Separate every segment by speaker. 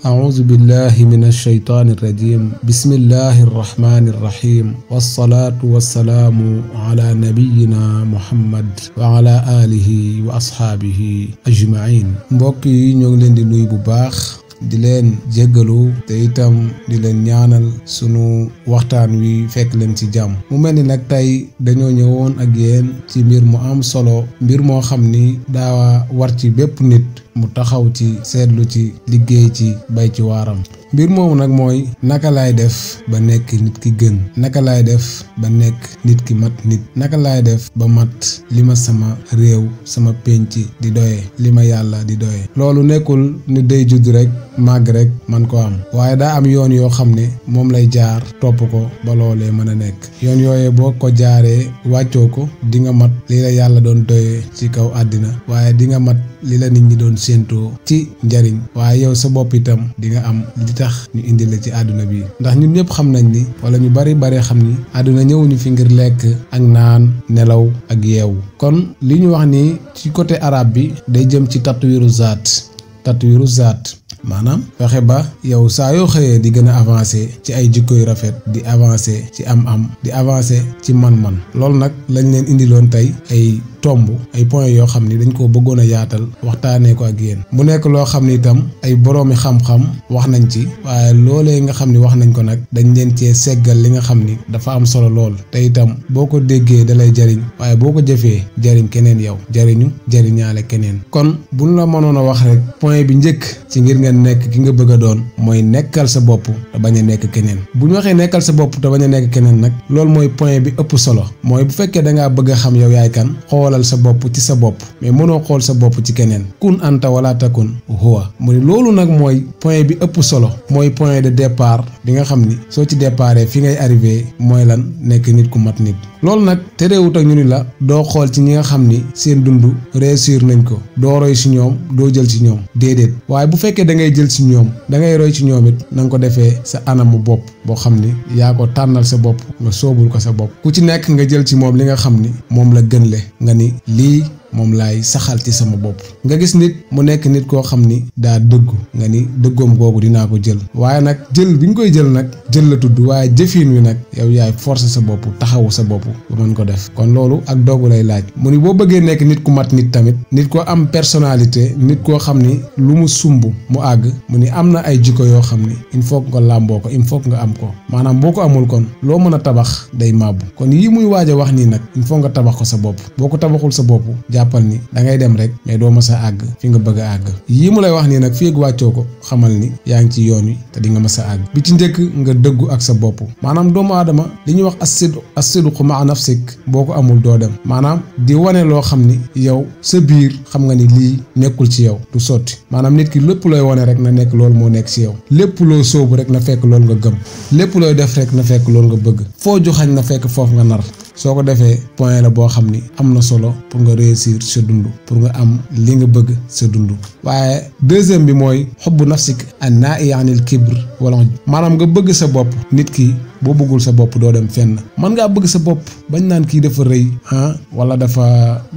Speaker 1: أعوذ بالله من الشيطان الرجيم بسم الله الرحمن الرحيم والصلاة والسلام على نبينا محمد وعلى آله وأصحابه أجمعين mbokk yi ñoo ngi leen di nuyu bu baax di leen jéggalu te itam di leen ñaanal sunu waxtaan wi fekk leen ci jàmm mu mel ni nag tey dañoo ñëwoon ak yéen ci mbir mu am solo mbir moo xam ni daa war ci bépp nit mu taxaw ci seetlu ci liggéey ci bay ci waaram mbir moomu nag mooy naka laay def ba nekk nit ki gën naka laay def ba nekk nit ki mat nit naka laay def ba mat li ma sama réew sama pénc di doye li ma yàlla di doye loolu nekkul ni day judd rek màgg rek man ko am waaye daa am yoon yoo xam ne moom lay jaar topp ko ba loolee mën a nekk yoon yooyee boo ko jaaree wàccoo ko di nga mat li la yàlla doon doye ci kaw àddina waaye di nga mat li la nit ñi doon séentoo ci njariñ waaye yow sa bopp itam di nga am li tax ñu indi la ci àdduna bi ndax ñun ñëpp xam nañ ni wala ñu bari xam ni àdduna ñëwuñu fi ngir lekk ak naan nelaw ak yeewu kon li ñu wax ni ci côté arabe bi day jëm ci tatwiru zaat maanaam fexe ba yow saa yoo xëyee di gën a avancer ci ay jikko yu rafet di avancer ci am-am di avancer ci man-man loolu nag lañ leen indiloon tey ay tomb ay points yoo xam ni dañ koo bëggoon a yaatal waxtaanee ko ak yéen mu nekk loo xam ni itam ay boroomi xam-xam wax nañ ci waaye loolee nga xam ni wax nañ ko nag dañ leen cee seggal li nga xam ni dafa am solo lool te itam boo ko déggee dalay jariñ waaye boo ko jëfee jariñ keneen yow jariñaale keneen kon buñ la mënoon a wax rek point bi njëkk ci ngir nga nekk ki nga bëgg a doon mooy nekkal sa bopp te bañ a nekk keneen bu ñu waxee nekkal sa bopp te bañ a nekk keneen nag loolu mooy point bi ëpp solo mooy bu fekkee dangaa bëgg a xam yow yaay kan xoolal sa bopp ci sa bopp mais mënoo xool sa bopp ci keneen kun anta wala takun huwa mu ni loolu nag mooy point bi ëpp solo mooy point de départ bi nga xam ni soo ci déparé fi ngay arrivé mooy lan nekk nit ku mat nit loolu nag terewut ak ñu ni la doo xool ci ñi nga xam ni seen dund réussir nañ ko doo roy ci ñoom doo jël ci ñoom déedéet waaye bu fekkee da ngay jël ci ñoom da ngay roy ci ñoom it na nga ko defee sa anamu bopp boo xam ni yaa ko tànnal sa bopp nga soobul ko sa bopp ku ci nekk nga jël ci moom li nga xam ni moom la gën le nga ni lii moom laay saxal ci sama bopp nga gis nit mu nekk nit koo xam ni daa dëggu nga ni dëggoom googu dinaa ko jël waaye nag jël bi nga koy jël nag jël la tudd waaye jëfin wi nag yow yaay forcer sa bopp taxawu sa bopp ba mën ko def kon loolu ak doogu lay laaj mu ni boo bëggee nekk nit ku mat nit tamit nit koo am personnalité nit koo xam ni lu mu sumb mu àgg mu ni am na ay jikko yoo xam ni il faut nga làmboo ko il faut nga am ko maanaam boo ko amul kon loo mën a tabax day màbbu kon yii muy waaj a wax nii nag il faut nga tabax ko sa bopp boo ko tabaxul sa bopp jàppal ni da ngay dem rek mais doo mës a àgg fi nga bëgg a àgg yii mu lay wax nii nag fii ak wàccoo ko xamal ni yaa ngi ci yoon wi te di nga mës a àgg bi ci njëkk nga dëggu ak sa bopp maanaam doomu aadama li ñuy wax as-sidqu ma'a nafsik boo ko amul doo dem maanaam di wane loo xam ni yow sa biir xam nga ni lii nekkul ci yow du sotti maanaam nit ki lépp looy wane rek na nekk loolu moo nekk ci yow lépp loo sóobu rek na fekk loolu nga gëm lépp looy def rek na fekk loolu nga bëgg foo joxañ na fekk foofu nga nar soo ko defee point la boo xam ni am na solo pour nga réussir sa dund pour nga am li nga bëgg sa dund waaye deuxième bi mooy xubbu nafsik an naa'i anil kibr wala maanaam nga bëgg sa bopp nit ki boo bëggul sa bopp doo dem fenn mën ngaa bëgg sa bopp bañ naan kii dafa rëy wala dafa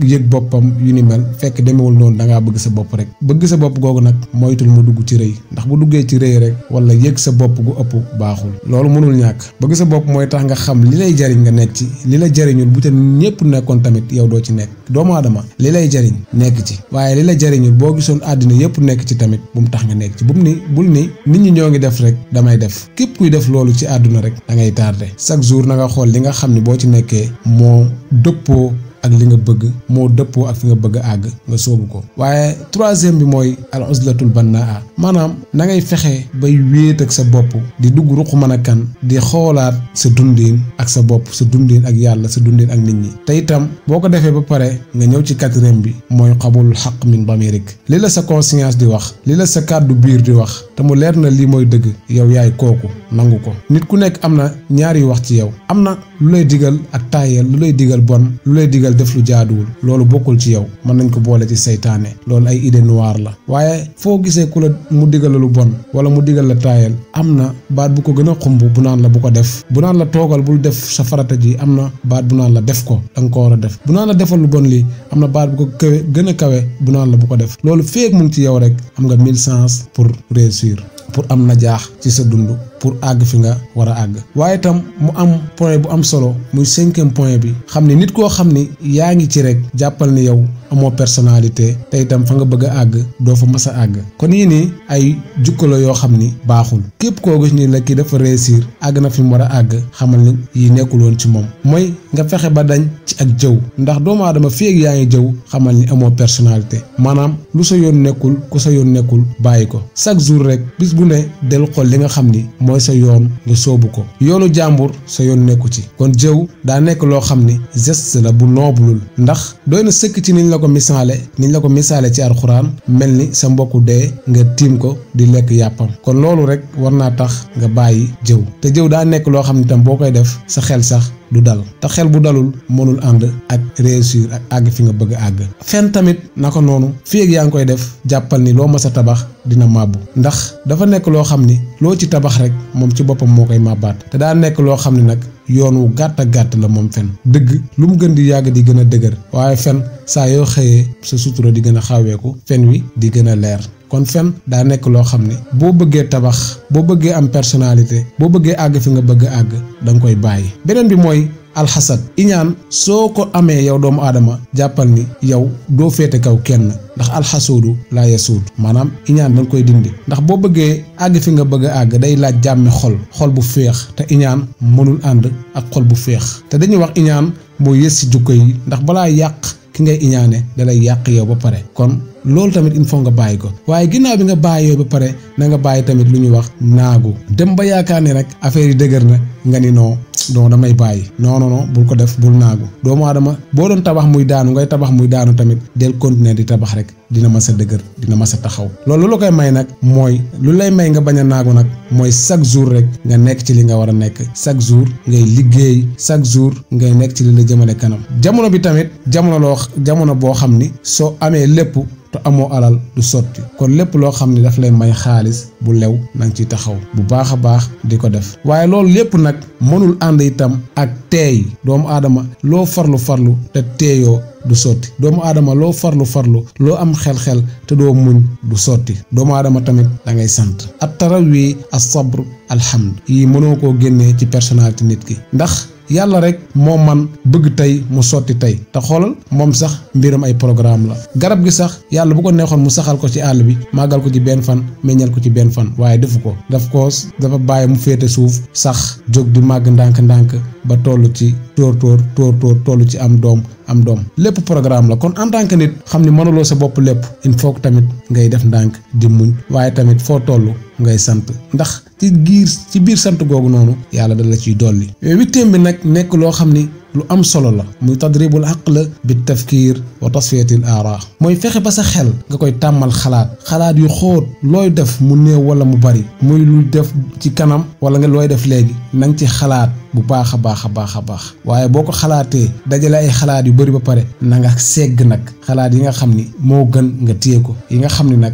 Speaker 1: yëg boppam yu ni mel fekk demewul noonu dangaa bëgg sa bopp rek bëgg sa bopp googu nag moytul mu dugg ci rëy ndax bu duggee ci rëy rek wala yëg sa bopp gu ëpp baaxul loolu mënul ñàkk bëgg sa bopp mooy tax nga xam li lay jariñ nga nekk ci li la jariñul bu te ñëpp nekkoon tamit yow doo ci nekk doomu aadama li lay jariñ nekk ci waaye li la jariñul boo gisoon àddina yëpp nekk ci tamit bu mu tax nga nekk ci bul ni nit ñi ñoo ngi def rek damay def képp kuy def loolu ci àdduna rek ngay tardé chaque jour na nga xool li nga xam ni boo ci nekkee moo dëppoo ak li nga bëgg moo dëppoo ak fi nga bëgg a àgg nga sóobu ko waaye troisième bi mooy al uzlatul bannaa maanaam na ngay fexe bay wéet ak sa bopp di dugg ruq mën a kan di xoolaat sa dundin ak sa bopp sa dundin ak yàlla sa dundin ak nit ñi te itam boo ko defee ba pare nga ñëw ci quatrième bi mooy qabulul xaq min damirik li la sa conscience di wax li la sa kàddu biir di wax te mu leer na lii mooy dëgg yow yaay kooku nangu ko nit ku nekk am na ñaari wax ci yow am na lu lay digal ak taayal, lu lay digal bon, lu lay digal def lu jaaduwul, loolu bokkul ci yow, mën nañ ko boole ci seytaane. Loolu ay idée noire la. waaye foo gisee ku la mu digal la lu bon wala mu digal la taayal, am na baat bu ko gën a xumb bu naan la bu ko def. bu naan la toogal bul def sa farata ji, am na baat bu naan la def ko, danga ko war a def. bu naan la defal lu bon lii, am na baat bu ko kawe gën a kawe bu naan la bu ko def. loolu feek mu ngi ci yow rek am nga 1000 chances pour réussir, pour am na jaax ci sa dund, pour àgg fi nga war a àgg. waaye itam mu am point bu am solo muy 5e point bi, xam ni nit koo xam ni yaa ngi ci rek jàppal ni yow amoo personnalité te itam fa nga bëgg a àgg doo fa mës a àgg. kon yii nii ay jukko la yoo xam ni baaxul. képp koo gis ni la kii dafa réussir àgg na fi mu war a àgg, xamal ni yi nekkul woon ci moom. mooy nga fexe ba dañ ci ak jëw, ndax doomu aadama feeg yaa ngi jëw xamal ni amoo personnalité. maanaam lu sa yoon nekkul, ku sa yoon nekkul bàyyi ko. chaque jour rek bis bu ne del xool li nga xam ni mooy sa yoon nga sóobu ko. yoonu jàmbur sa yoon nekku ci. kon jëw daa nekk loo xam ni geste la bu noobulul, ndax doy na sëkk ci niñ la ko misaale ci alxuraan, mel ni sa mbokku dee nga tiim ko di lekk yàppam. kon loolu rek war naa tax nga bàyyi jëw. te jëw daa nekk loo xam ni tam boo koy def sa xel sax du dal, te xel bu dalul mënul ànd ak réussir ak àgg fi nga bëgg a àgg. fen tamit naka noonu, fii ak yaa ngi koy def jàppal ni loo mas a tabax dina màbbu, ndax dafa nekk loo xam ni loo ci tabax rek moom ci boppam moo koy màbbaat. te daa nekk loo xam ni nag yoon wu gàtt a gàtt la moom fen. dëgg lu mu gën di yàgg di gën a dëgër, waaye fen saa yoo xëyee sa sutura di gën a xaweeku, fen wi di gën a leer. kon fen daa nekk loo xam ne boo bëggee tabax, boo bëggee am personnalité, boo bëggee àgg fi nga bëgg a àgg da nga koy bàyyi. beneen bi mooy alxasad, iñaan. soo ko amee yow doomu aadama jàppal ni yow doo féete kaw kenn, ndax alxasuudu laa yasuud, maanaam iñaan da nga koy dindi. ndax boo bëggee àgg fi nga bëgg a àgg day laaj jàmmi xol bu féex, te iñaan mënul ànd ak xol bu féex. te dañuy wax iñaan moo yées ci jukko yi, ndax balaa yàq ki ngay iñaane dalay yàq yow ba pare. kon loolu tamit il faut nga bàyyi ko. waaye ginnaaw bi nga bàyyi yow ba pare na nga bàyyi tamit lu ñuy wax naagu. dem ba yaakaar ne rek affaire yi dëgër na nga ni non damay bàyyi. non bul ko def, bul naagu. doomu aadama boo doon tabax muy daanu, ngay tabax muy daanu tamit del continuer di tabax rek, dina mas a dëgër, dina mas a taxaw. loolu lu koy may nag mooy lu lay may nga bañ a naagu nag mooy chaque jour rek nga nekk ci li nga war a nekk, chaque jour ngay liggéey, chaque jour ngay nekk ci li la jëmale kanam. jamono bi tamit jamono boo xam ni soo amee lépp te amoo alal du sotti. kon lépp loo xam ni daf lay may xaalis bu lew na nga ciy taxaw bu baax a baax di ko def. waaye loolu lépp nag mënul ànd itam ak teey. doomu aadama loo farlu te teeyoo du sotti. doomu aadama loo farlu loo am xel te doo muñ du sotti. doomu aadama tamit da ngay sant. at tarawi as sabr alhamd yi mënoo koo génnee ci personnalité nit ki, ndax yàlla rek moo man bëgg tey mu sotti tey. te xoolal moom sax mbiram ay programme la. garab gi sax yàlla bu ko neexoon mu saxal ko ci àll bi, màggal ko ci benn fan, meññal ko ci benn fan, waaye defu ko. dafa bàyyi mu féete suuf sax jóg di màgg ndànk-ndànk ba toll ci tóor toll ci am doom. lépp programme la. kon en tant que nit xam ni mënuloo sa bopp lépp, il faut que tamit ngay def ndànk di muñ, waaye tamit foo toll ngay sant, ndax ci biir sant googu noonu yàlla dala ciy dolli. 8e bi nag nekk loo xam ni lu am solo la, muy tadribul aql bi tafkir wa tasfiyatil aara. mooy fexe ba sa xel nga koy tàmmal xalaat yu xóot. looy def mu néew wala mu bari, muy lu def ci kanam wala nga looy def léegi, na nga ci xalaat bu baax a baax. waaye boo ko xalaatee dajale ay xalaat yu bari ba pare na nga segg nag xalaat yi nga xam ni moo gën nga téye ko, yi nga xam ni nag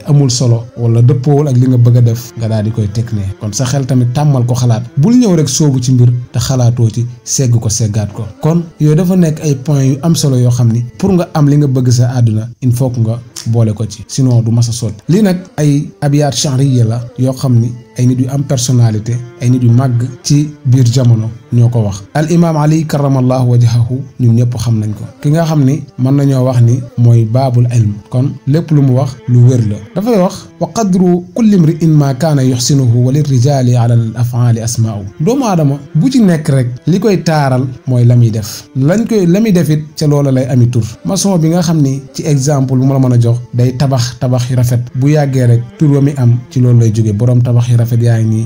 Speaker 1: amul solo wala dëppoowul ak li nga bëgg a def nga daal di koy teg ne. kon sa xel tamit tàmmal ko xalaat, bul ñëw rek soobu ci mbir te xalaatoo ci, segg ko seggaat ko. kon yooyu dafa nekk ay points yu am solo yoo xam ni pour nga am li nga bëgg sa àdduna il faut que nga boole ko ci, sinon du mas a sotti. lii nag ay abiyaat chanriya la yoo xam ni ay nit yu am personnalité, ay nit yu màgg ci biir jamono ñoo ko wax. al imaam Ali karamallahu wajhahu ñun ñëpp xam nañ ko, ki nga xam ni mën nañoo wax ni mooy baabul ilm. kon lépp lu mu wax lu wér la. dafay wax wa qadru kulli imri'in ma kaana yuxsinuhu wa lirrijali ala al af'ali asmaa'u. doomu aadama bu ci nekk rek li koy taaral mooy la muy def. la muy def it ca loola lay ami tur. maçon bi nga xam ni ci exemple bu ma la mën a jox day tabax yu rafet, bu yàggee rek tur wa mi am ci loolu lay jóge. borom tabax yu rafet yaay nii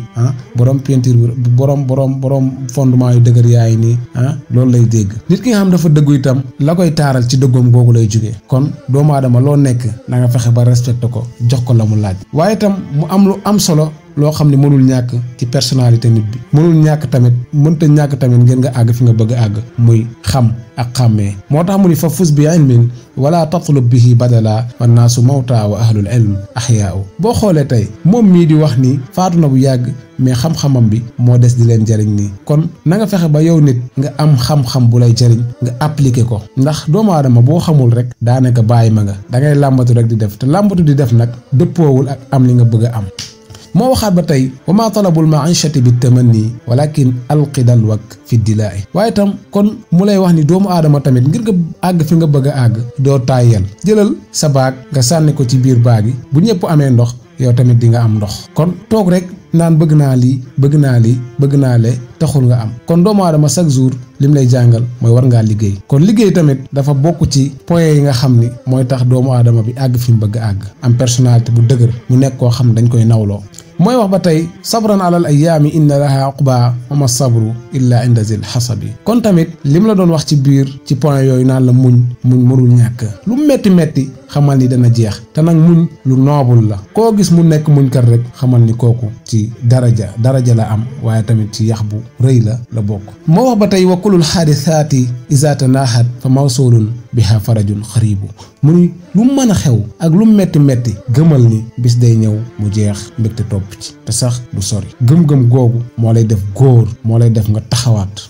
Speaker 1: borom peinture bi borom fondement yu dëgër yaay nii loolu lay dégg. nit ki nga xam dafa dëggu itam la koy taaral ci dëggoom googu lay jóge. kon doomu aadama loo nekk na nga fexe ba respecté ko, jox ko la mu laaj. waaye itam mu am lu am solo loo xam ne mënul ñàkk ci personnalité nit bi mënta ñàkk tamit ngeen nga àgg fi nga bëgg a àgg muy xam ak xàmmee. moo tax mu ni fa fus bi ilmin wala tatlub bihi badala wannaasu mawta wa ahlul ilm ahyaau. boo xoolee tey moom mii di wax ni faatu na bu yàgg mais xam-xamam bi moo des di leen jariñ nii. kon na nga fexe ba yow nit nga am xam-xam bu lay jariñ nga appliquer ko, ndax doomu aadama boo xamul rek daanaka bàyyi ma nga dangay làmbatu rek di def te làmbatu di def nag dëppoowul ak am li nga bëgg a am. moo waxaat ba tey wa ma talabul maishati bi tamanni walakin alqidal wak fi dilaa'i. waaye itam kon mu lay wax ni doomu aadama tamit ngir nga àgg fi nga bëgg a àgg doo tàyyel. jëlal sa baag nga sànni ko ci biir baag yi, bu ñëpp amee ndox yow tamit di nga am ndox. kon toog rek naan bëgg naa lii bëgg naa lii bëgg naa le taxul nga am. kon doomu aadama chaque jour lim lay jàngal mooy war ngaa liggéey. kon liggéey tamit dafa bokk ci point yi nga xam ni mooy tax doomu aadama bi àgg fi mu bëgg a àgg, am personnalité bu dëgër, mu nekk koo xam ne dañ koy nawloo. mooy wax ba tey sabran alal ayaami inna laha uqba wa ma sabru illa inda zil xasabi. kon tamit lim la doon wax ci biir ci point yooyu naan la muñ mënul ñàkk. lu metti metti xamal ni dana jeex, te nag muñ lu noobul la. koo gis mu nekk muñkat rek xamal ni kooku ci daraja la am, waaye tamit ci yax bu rëy la bokk. moo wax ba tey wa kulul xaadisaati iza tanaahat fa mawsulun biha farajun xaribu. mu ni lu mën a xew ak lu metti metti gëmal ni bis day ñëw mu jeex, mbégte topp ci te sax du sori. gëm-gëm googu moo lay def góor, moo lay def nga taxawaat.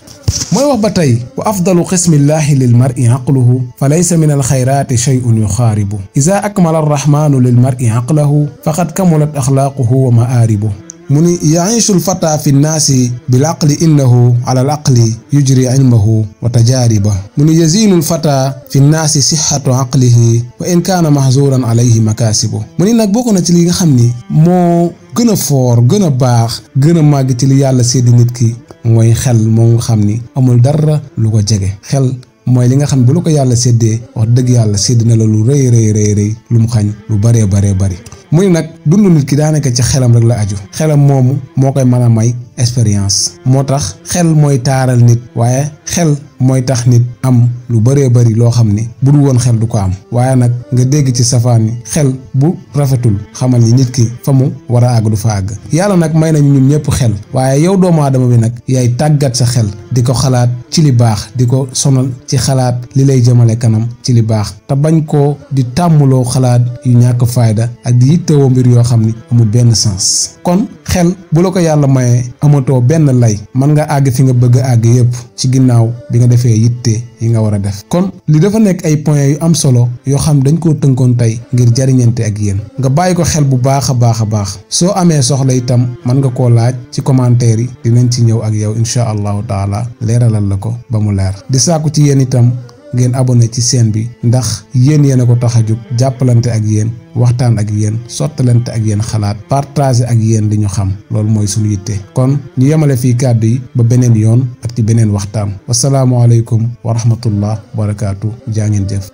Speaker 1: mooy wax ba tey wa afdalu qismillahi lil mar'i aqluhu fa laysa min alxayraati shay'un yuxaaribu iza akmala arrahmanu lil mar'i aqlahu faqad kamulat axlaaquhu wa ma'aaribu. mu ni yaishu alfata fi nnaasi bil aqli innahu ala al aqli yujri ilmahu wa tajaariba. mu ni yazinu alfata fi nnaasi sixatu aqlihi wa in kaana mahzuran alayhi makaasibu. mu ni nag bokk na ci li nga xam ni moo gën a foor gën a baax gën a màgg ci li yàlla séddi nit ki mooy xel moo nga xam ni amul dara lu ko jege. xel mooy li nga xam ne bu la ko yàlla séddee wax dëgg yàlla sédd na la lu rëy lu mu xañ lu baree bari. mu ni nag dundu nit ki daanaka ci xelam rek la aju. xelam moomu moo koy mën a may expérience. moo tax xel mooy taaral nit, waaye xel mooy tax nit am lu bëree bëri loo xam ni bu dul woon xel du ko am. waaye nag nga dégg ci safaan ni xel bu rafetul xamal ni nit ki fa mu war a àgg du fa àgg. yàlla nag may nañu ñun ñëpp xel, waaye yow doomu aadama bi nag yaay tàggat sa xel di ko xalaat ci li baax, di ko sonal ci xalaat li lay jëmale kanam ci li baax, te bañ koo di tàmmuloo xalaat yu ñàkk fayda ak di yittewoo mbir yoo xam ni amul benn sens. kon xel bu la ko yàlla mayee amatoo benn lay, mën nga àgg fi nga bëgg a àgg yépp ci ginnaaw bi nga defee yitte yi nga war a def. kon li dafa nekk ay points yu am solo yoo xam dañ koo tënkoon tey ngir jariñante ak yéen, nga bàyyi ko xel bu baax a baax. soo amee soxla itam mën nga koo laaj ci commentaire yi, dinañ ci ñëw ak yow incha allahu taala leeralal la ko ba mu leer. di sàkku ci yéen itam ngeen abonné ci chaîne bi, ndax yéen a ko tax a jóg, jàppalante ak yéen, waxtaan ak yéen, sottalante ak yéen xalaat, partager ak yéen li ñu xam, loolu mooy suñu yitte. kon ñu yemale fii kàddu yi ba beneen yoon ak ci beneen waxtaan. wasalaamualeykum wa rahmatullah wa barakaatu. jaa ngeen jëf.